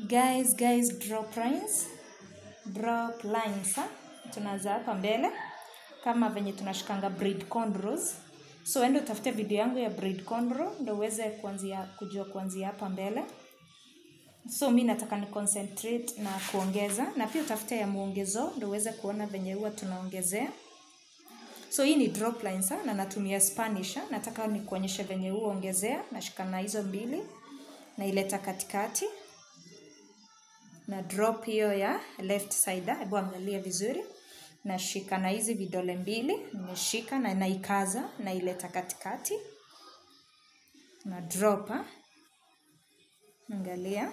Guys, drop lines. Drop lines. Tunaanza hapa mbele kama venye tunashikanga braid cornrows. So endo utafute video yangu ya braid cornrow ndio uweze kuanzia kujua kuanzia hapa mbele. So mimi nataka ni concentrate na kuongeza, na pia utafute ya muongezo ndio uweze kuona venye huwa tunaongezea. So hii ni drop lines na natumia Spanish. Nataka nikuonyeshe venye huwa ongezea. Nashikana hizo mbili na ileta katikati na drop hiyo ya left side. Hebu angalia vizuri. Nashika na hizi vidole mbili, nimeshika na naikaza na ileta katikati na drop. Angalia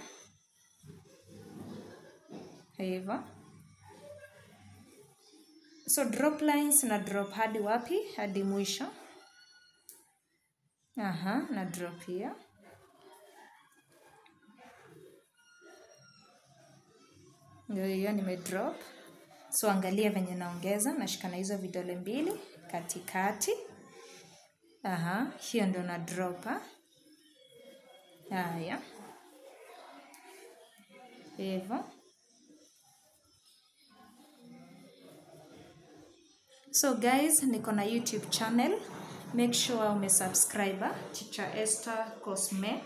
hivyo. So drop lines na drop hadi wapi? Hadi mwisho. Aha, na drop hiyo. Ndio hiyo nime drop. So angalia venye naongeza, nashika na hizo vidole mbili katikati. Aha, hiyo ndio na drop. Haya. Hivyo. So guys, niko na YouTube channel. Make sure umesubscribe. Teacher Esther Cosme.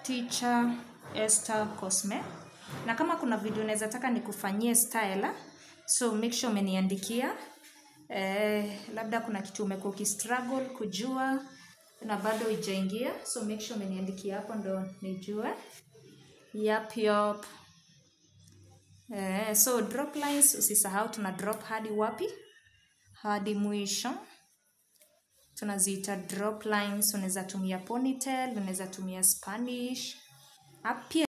Teacher Esther Cosme. Na kama kuna video unaweza taka nikufanyie style, so make sure umeniandikia. Labda kuna kitu umekuwa ukistruggle kujua na bado haijaingia, so make sure umeniandikia hapo ndo nijue. Yap yop. So drop lines usisahau tuna drop hadi wapi? Hadi mwisho. Tunaziita drop lines. Unaweza tumia ponytail, unaweza tumia Spanish. Pia